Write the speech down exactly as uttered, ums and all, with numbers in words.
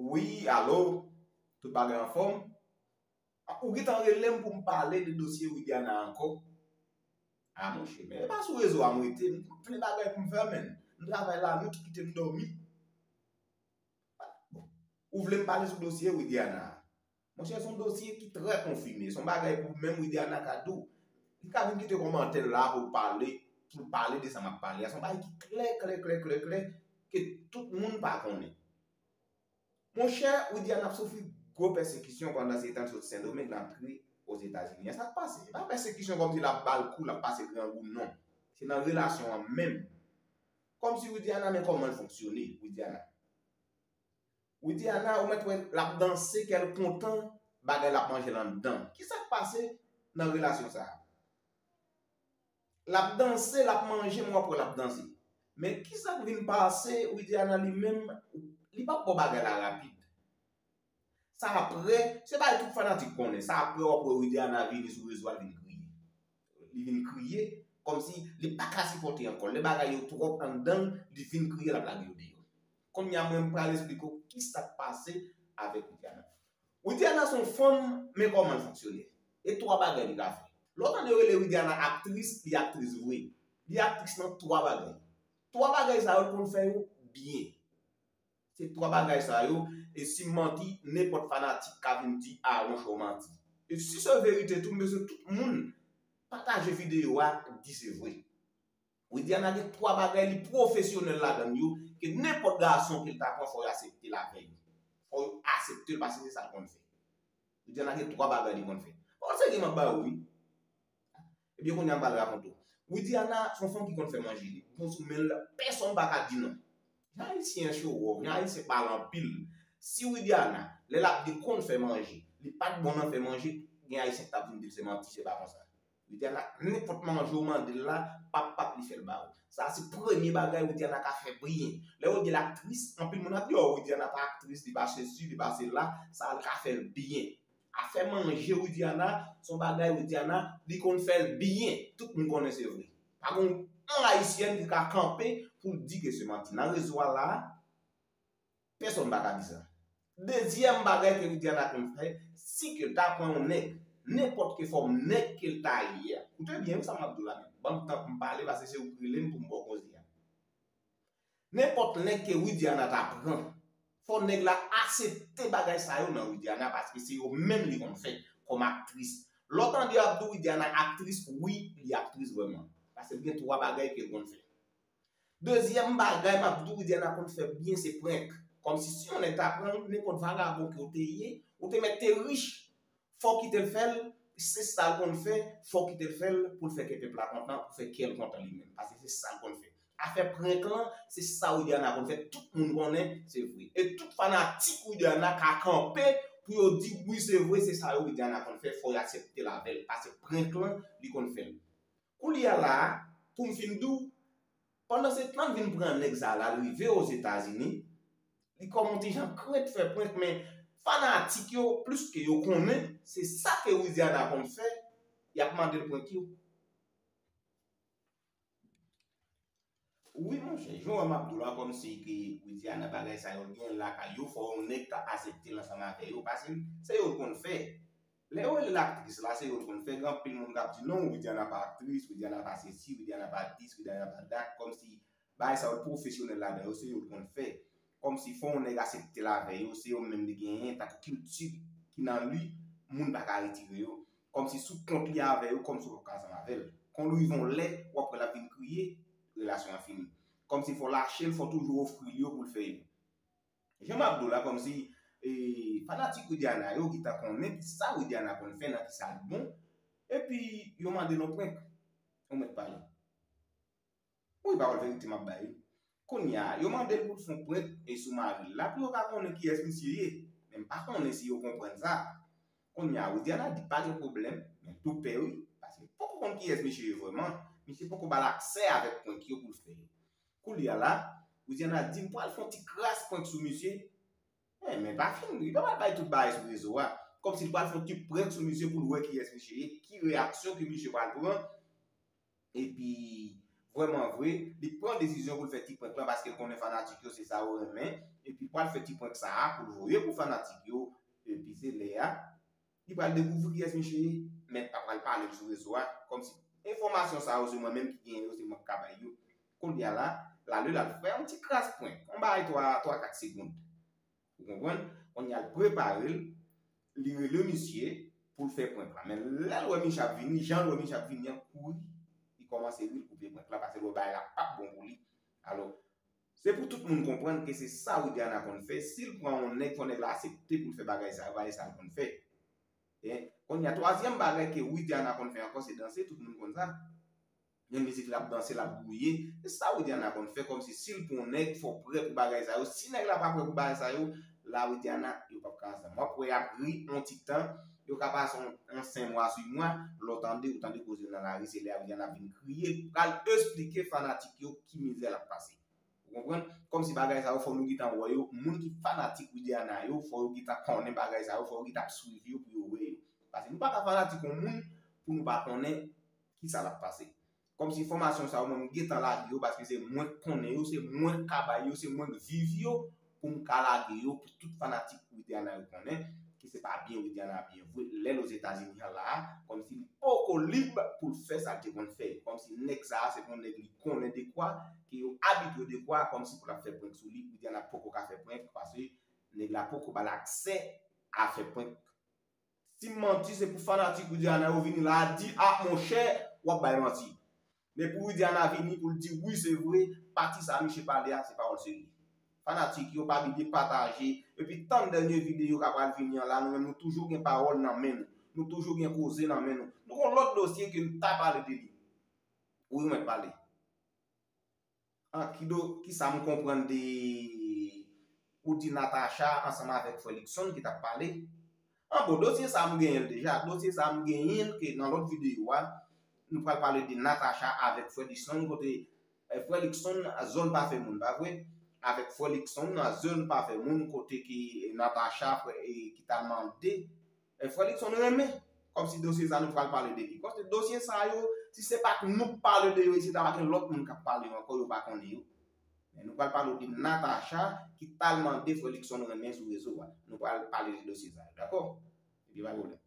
Wi, alo, tout bagay anfòm? Ou gentan rele m pou m pale de dosye Widiana ankò? A monchè, men e pa sou rezo a m rete, m gen plen bagay pou m fè, menn. M travay lanwit, ou kite m dòmi. Bon, ou vle m pale sou dosye Widiana a? Monchè, se yon dosye ki trè konfime. Se yon bagay pou menm Widiana ka di w. Li ka vin kite kòmantè l la pou l pale, pou l pale de sa m ap pale a. Se yon bagay ki klè, klè, klè, klè, klè, ke tout moun pa konnen. Monchè, Widiana ap soufri gwo pèsekisyon pandan se tan l sot Sendomeng, l antre Ozetazini. Sa k pase? E pa pèsekisyon kòmsi l ap ba l kou, l ap pase grangou, non. Se nan relasyon an menm. Kòmsi Widiana, men kòman l fonksyone, Widiana. Widiana, ou mèt wè, l ap danse, kè l kontan, bagay l ap manje l anndan. Ki sa k pase nan relasyon sa a? L ap danse, l ap manje, men w ap wè l ap danse. Men ki sa k vin pase, Widiana li menm, li p ap ba w bagay la rapid. Sa apre, se bagay tout fanatik konnen. Sa apre, w ap wè Widiana vini sou rezo a, l vin kriye. Li vin kriye, kòmsi li pa ka sipòte ankò. Lè bagay yo twòp anndan l, li vin kriye, l ap lage yo deyò. Kounye a, mwen, m pral esplike w ki sa k pase avèk Widiana. Widiana se yon fanm, men kòman l fonksyone. E twa bagay li ka fè. Lè w tande yo rele Widiana aktris, li aktris vre. Li aktris nan twa bagay. Twa bagay sa yo, l konn fè yo byen. Se twa bagay sa yo, e si m manti, nenpòt fanatik ka vin di Aaron Show manti. E si se verite tou, m bezwen tout moun pataje videyo a, di se vre. Widiana gen twa bagay li pwofesyonèl ladan l yo, ke nenpòt gason ke l ta pran, fò yo aksepte l avè yo. Fò yo aksepte l paske se sa l konn fè. Widiana gen twa bagay li konn fè. Bon, se ki m ap ba yo, wi. Ebyen, kounye a m pral rakonte w. Widiana se yon fanm ki konn fè manje. Li bon sou men l, pèsonn pa ka di non. Jan Ayisyen show off, jan Ayisyen pale anpil. Si Widiana, lè l ap di konn fè manje, li pa t bon nan fè manje, gen Ayisyen k t ap vin di l se manti, se pa konsa. Widiana, nenpòt manje w mande l la, pap pap li fè l ba ou. Sa se premye bagay Widiana ka fè byen. Lè yo di l aktris, anpil moun ap di, oh, Widiana pa aktris, li pa sesi, li pa sela, sa l ka fè l byen. Afè manje Widiana, se yon bagay Widiana, li konn fè l byen. Tout moun konnen se vre. Pa gen yon ayisyèn ki ka kanpe pou l di ke se manti. Nan rezo a la, pèsonn pa ka di sa. Dezyèm bagay ke Widiana konn fè, si ke l ta pran yon nèg, nenpòt ke fòm nèg ke l ta ye a. Koute byen wi sa m ap di w la menm. Ban m tan pou m pale paske se ou ki rele m pou m ba w koze a. Nenpòt nèg ke Widiana ta pran, fò nèg la aksepte bagay sa yo nan Widiana paske se yo menm li konn fè kòm aktris. Lè w tande yo ap di w Widiana aktris, wi, li aktris vrèman. Paske l gen twa bagay ke l konn fè. Dezyèm bagay m ap di w Widiana konn fè byen se prank. Kòmsi si yon nèg ta pran w, nenpòt vagabon ke w te ye, ou te mèt te rich, fò w kite l fè l, se sa l konn fè, fò w kite l fè l pou l fè kè pèp la kontan, pou fè kè l kontan li menm. Paske se sa l konn fè. Afè prank lan, se sa Widiana konn fè, tout moun konnen se vre. E tout fanatik Widiana ka kanpe pou yo di wi se vre, se sa yo Widiana konn fè, fò y aksepte l avè l, paske prank lan, li konn fè l. Koulye a la a, pou m fin di w, pandan se tan l vin pran nèg sa la, l rive Ozetazini, li kòm yon ti jan krent fè prank, men fanatik yo, plis ke yo konnen, se sa ke Widiana konn fè, y ap mande l prank yo. Wi, monchè, jan w wè m ap di w la, kòmsi ke Widiana bagay sa yo l gen lakay yo, fò yon nèg ta aksepte l ansanm avè yo, paske se yo l konn fè. Lè yo rele l aktris la, se yo l konn fè. Gen anpil moun k ap di, non, Widiana pa aktris, Widiana pa sesi, Widiana pa dis, Widiana pa dat, kòmsi bagay sa yo l pwofesyonèl ladan yo, se yo l konn fè. Kòmsi fò yon nèg aksepte l avè yo, se yo menm li genyen, tankou kilti ki nan li, moun pa ka retire yo. Kòmsi sou kont li avè yo, kòmsi w p ap ka ansanm avè l. Kon l rive yon lè, w ap wè l ap vin kriye, relasyon an fini. Kòmsi fò w lache l, fò w toujou ofri l yo pou l fè yo. Jan m ap di w la, kòmsi, e, fanatik Widiana yo gentan konnen ki sa Widiana konn fè, nan ki sa l bon. Epi, yo mande l yon prank. Ou mèt pale. Wi, pawòl verite m ap bay wi. Kounye a, yo mande l pou l fè yon prank e sou mari l la, pou yo ka konnen kiyès misye ye. Men m pa konnen si yo konprann sa. Kounye a, Widiana di pa gen pwoblèm, men tou pè wi. Paske li poko konn kiyès misye ye vrèman. Misye poko ba l aksè avèk prank yo pou l fè yo. Koulye a la, Widiana di, m pral fè yon ti kras prank sou misye. Eh, men pa fin, li pa pral bay tout bagay sou rezo a. Kòmsi li pral fè yon ti prank sou misye pou l wè kiyès misye ye, ki reyaksyon ke misye pral pran. Epi, vrèman vre, li pran desizyon pou l fè ti prank lan paske l konnen fanatik yo se sa yo renmen, epi pral fè ti prank sa a pou l voye pou fanatik yo, epi se lè a li pral dekouvri kiyès misye ye, men l pa pral pale l sou rezo a, kòmsi enfòmasyon sa yo se mwen menm ki genyen yo, se mwen k ka bay yo. Kounye a la, l ale l al fè yon ti kras prank, yon bagay twa, twa, kat segonn. Ou konprann? Kounye a l prepare l, li rele misye pou l fè prank la. Men lè l wè misye ap vini, jan l wè misye ap vini an kouri, li kòmanse ri, l koupe prank la, paske l wè bagay la p ap bon pou li. Alò, se pou tout moun konprann ke se sa Widiana konn fè. Si l pran yon nèg, fò nèg la aksepte pou l fè bagay sa yo, bagay sa l konn fè. Kounye a, twazyèm bagay ke Widiana konn fè ankò, se danse, tout moun konn sa. Gen mizik l ap danse, l ap gouye. Se sa Widiana konn fè, kòmsi si l pran yon nèg, fò w prè pou bagay sa yo. Si nèg la pa prè pou bagay sa yo, la Widiana, yo p ap ka ansanm. W ap wè y ap ri yon ti tan, yo ka pase yon, yon senk mwa, uit mwa, lè w tande, ou tande koze yo nan lari, se lè a Widiana ap vin kriye, pral esplike fanatik yo ki mizè l ap pase. Ou konprann? Kòmsi bagay sa yo, fò nou gentan wè yo. Moun ki fanatik Widiana yo, fò yo gentan konnen bagay sa yo, fò yo gentan ap swiv yo pou yo wè yo. Paske nou pa ka fanatik yon moun pou nou pa konnen ki sa l ap pase. Kòmsi enfòmasyon sa yo, mwen, m gentan lage yo, paske se mwen k konnen yo, se mwen k ka bay yo, se mwen k viv yo, pou m ka lage yo, pou tout fanatik Widiana yo konnen ke se pa byen Widiana byen vre. Lè l Ozetazini an la a, kòmsi li poko lib pou l fè sa l te konn fè. Kòmsi nèg sa a, se te yon nèg li konnen de kwa, ke yo abitye de kwa, kòmsi pou l ap fè prank sou li, Widiana poko ka fè prank, paske nèg la poko ba l aksè a fè prank. Si m manti, se pou fanatik Widiana yo vini la a di, ah, monchè, w ap bay manti. Men pou Widiana vini pou l di, wi, se vre, pati sa misye pale a, se pawòl serye. Fanatik yo, pa bliye pataje, epi tann dènye videyo k ap pral vini an la, nou menm nou toujou gen pawòl nan men nou. Nou toujou gen koze nan men nou. Nou gon lòt dosye ke n ta pale de li. Wi, ou mèt pale. An, ki do, ki sa m konprann de, ou di Natacha ansanm avèk frè Luckson ki t ap pale? An bon, dosye sa a m genyen l deja. Dosye sa a m genyen l ke nan lòt videyo a, nou pral pale de Natacha avèk frè Luckson, kote, eh, frè Luckson, zòn pa fè moun, pa vre? Avèk frè Luckson, zòn pa fè moun, kote ki, eh, Natacha, frè, eh, ki ta mande, eh, frè Luckson renmen. Kòmsi dosye sa a nou pral pale de li. Paske dosye sa yo, si se pa t nou k pale de yo isit la, pa gen lòt moun k ap pale yo ankò, yo pa konnen yo. Men nou pral pale w de Natacha ki t al mande frè Luckson renmen sou rezo a. Nou pral pale de dosye sa yo, dakò? Epi pa pwoblèm.